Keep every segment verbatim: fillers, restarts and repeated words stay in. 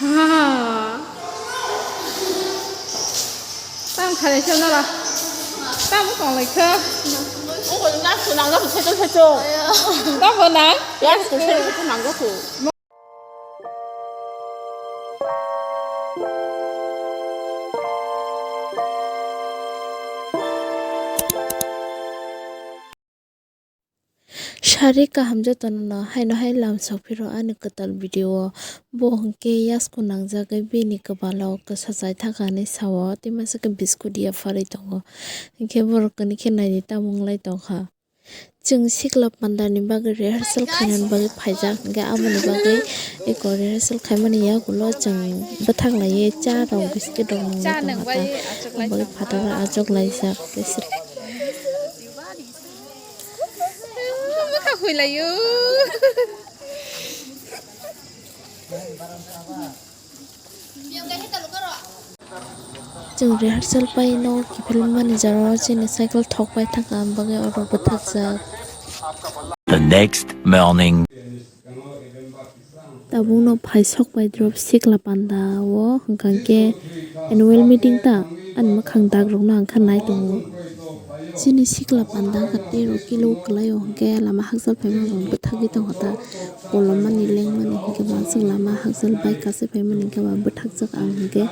Tamo khalai khe nora. Tamo tonglai khe. Ungkol na sunang na phuto phuto. Tamo na. Ya phuto phuto nang ko. Sari kaham jotono no haino hai lam sok phiro ani kwtal video o. Bo hwnkhe yasku nangjagwi bini kwbalo kwsa chai thaka hinwi sao, tei masa khe biscuit yapharwi tongo. Hinkhe borok kwnwi khe naidi tamo wnglai tongkha. Chwng sikla pandani bagwi rehearsal khainani bagwi phaijak, hinkhe aboni bagwi eko rehearsal khaimani yagulo chwng bwthak laiwi cha rok biscuit rok nungwi tongkha ta. Aboni phataro achuk laijak tei sri. Bwkha khuilaio. Chwng rehearsal pai no kiphilmani jora o chini cycle thok pai thangkha, ang bagwi oro bwthakjak. The next morning. Tabukno phaisok bai drop sikla panda o hwnkha khe annual meeting ta ani mwkhang dak rokno ang kha nai tongo. Chini sikla panda wngkha tei rok kilo kwlai o hwnkhe lama hakjal phaima rok bwthagwi tongkha ta kolom mani lengmani hwnkhe bo aswk lama hakjal bike kaisa phaimani hwnkhe ba bwthakjak ang hwnkhe.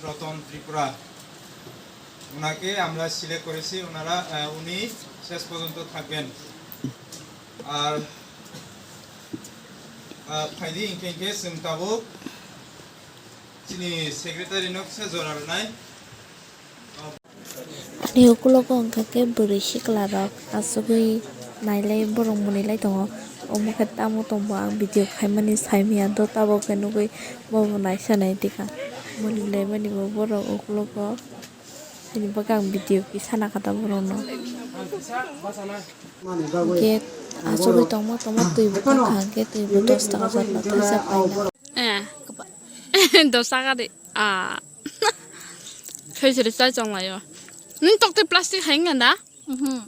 Ratan ত্রিপুরা, ওনাকে আমরা সিলেক্ট করেছি, ওনারা, আহ, উনি শেষ পর্যন্ত থাকবেন। আর, আহ, ফাইদি ইনকে ইনকে সিমতাবুক চিনি সেক্রেটারি নকশা জোরার নাই। Ani ukulogo hwnkha khe bwrwi sikla rok achugwi nailai borok mwnwilai tongo. Omo khe tamo tongbo ang video khaimani saimanya do tabok khe nugwi bobo naisa nai tikha. Mwnwilaimani bo borok ukulogo. Bini bagwi ang video kisa nakha ta borokno. Gate achugwi tongma tongma twi bo thangkha hwnkhe twi bo dos taka jatna thaisa paina. Eh, dos taka de. Ah. Khaisiri chai chong laio. Nini tokte plastic hai wngkha da? Mhm.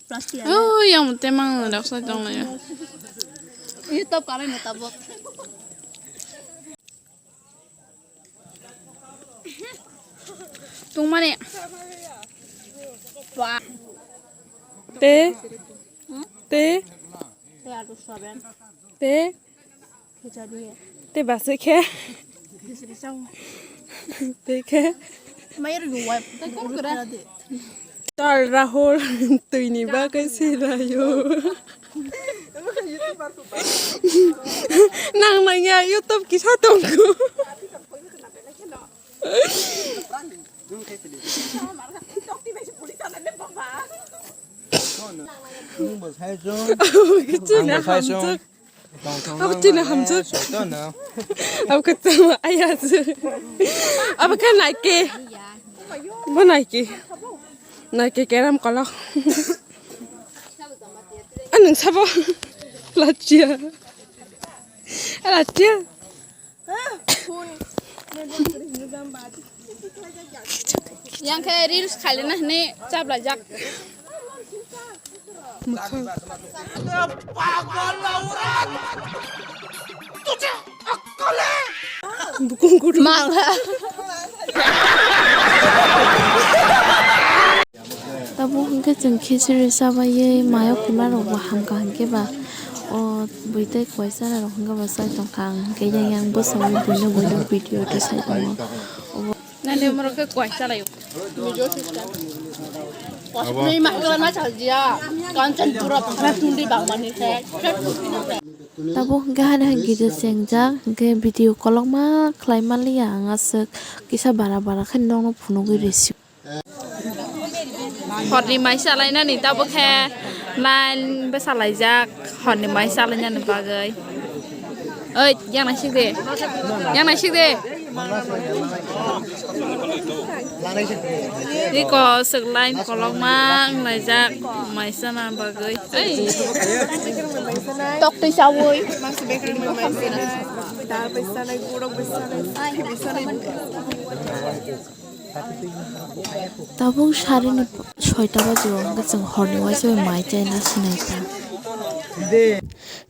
Plastic. Oh, yang mute mang rok sai chong laio. Ini top kalai na tabok. Tungmani. Wah. Te. Hmm? Te. Te alu saben. Te. Khichari. Te basi khe. Khichari chao. Te khe. Mayar yuwa. Te kom kura. Chal Rahul, twini bagwi silaio. Nang nangya YouTube kisa tongo. Nungbo sai chwng. Kichwna hamjak. Abo tini hamjak. Abo khe tamo ayajak. Abo khe naike. Bo naike. Naike keram kolok. Anung sabo. Lachia. Lachia. Yang khe reels khailina hwnwi chaplaijak. Mangha. Tabuk hwnkhe chwng khichiri chabaiwi mayo khuna rokbo hamkha hwnkhe ba o bwitwi koi chara rok hwnkhe ba chai tongkha ang hwnkhe yang yang bwskango buino buino video rwsai tongo. Nani omorok khe koi chalaio. Abo. Nui mahkala ma chaljiya. Kanchanpura phakra thundi bangmani khe. Tabuk hwnkhe hani hai gija chengjak hwnkhe video kolokma khlai manliya ang aswk kisa bara bara khe nokno phunugwi risi. Horni mai salainani tabuk khe line bwsalaijak horni mai salainani bagwi. Oi, yang naisik de. Yang naisik de. Iko swk line kolokma wnglaijak mai sana bagwi. Oi. Tok twi chawi. Dal bai sanai, gurok bai sanai, sakhi bai sanai. Tabuk sarini soita baji o hwnkhe chwng horni uaisa bai mai chaina sinai ta.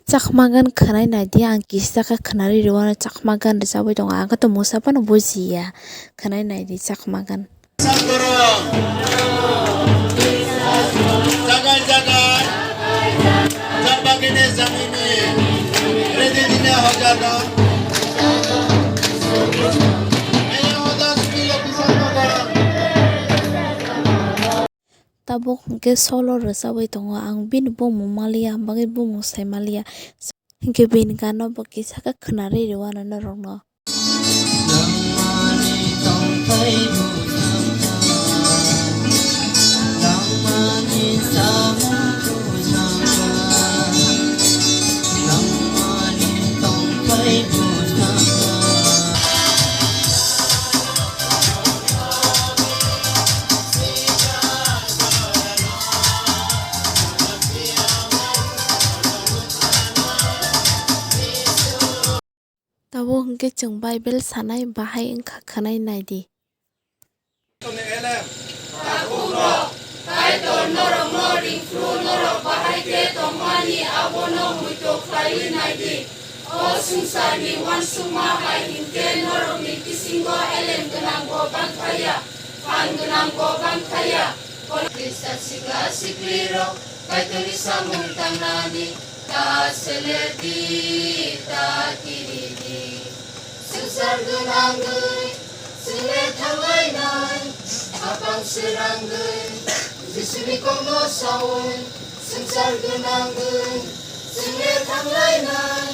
Chakma gan khwnai naidi, ang kisa khe khwnarwi rwano Chakma gan rwchabwi tongo, ang khe to mosa phano bujiya, khwnai naidi Chakma gan. Jagai jagai, jabagene jamine, rede dine hojalo. Tabuk hwnkhe solo rwchabwi tongo, ang bini bumung maliya, ang bagwi bumung sai maliya. Hinkhe bini gano bo kisa khe khwnarwi rwano norokno. Tabuk hwnkhe chwng Bible sanai bahai wngkha khwnai naidi. Kaitor norokno ringphru norok bahai khe tongmani abono muitu khlaiwi naidi. O swngcharni uansukma hai hinkhe norokni bisingo elem gwnangbo bangphaya, phan gwnangbo bangphaya. Khristo sikla siklirok Kaitorni samung tangnani ta seledi, ta kiridi. Swngchar gwnangwi chwngno thanglainai, hapang srangwi Jisuni kokno saui, swngchar gwnangwi chwngno thanglainai.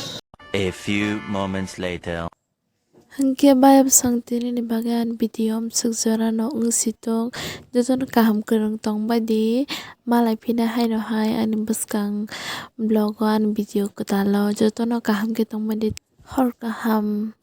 A few moments later. Hinkhe bai bwswng tinini bagwi ani video amswk jorano wngsi tok, jotono kaham kwrwng tongbai di, malai phina haino hai ani bwskang vlog o ani video kwtal o jotono kaham khe tongbai di, hor kaham.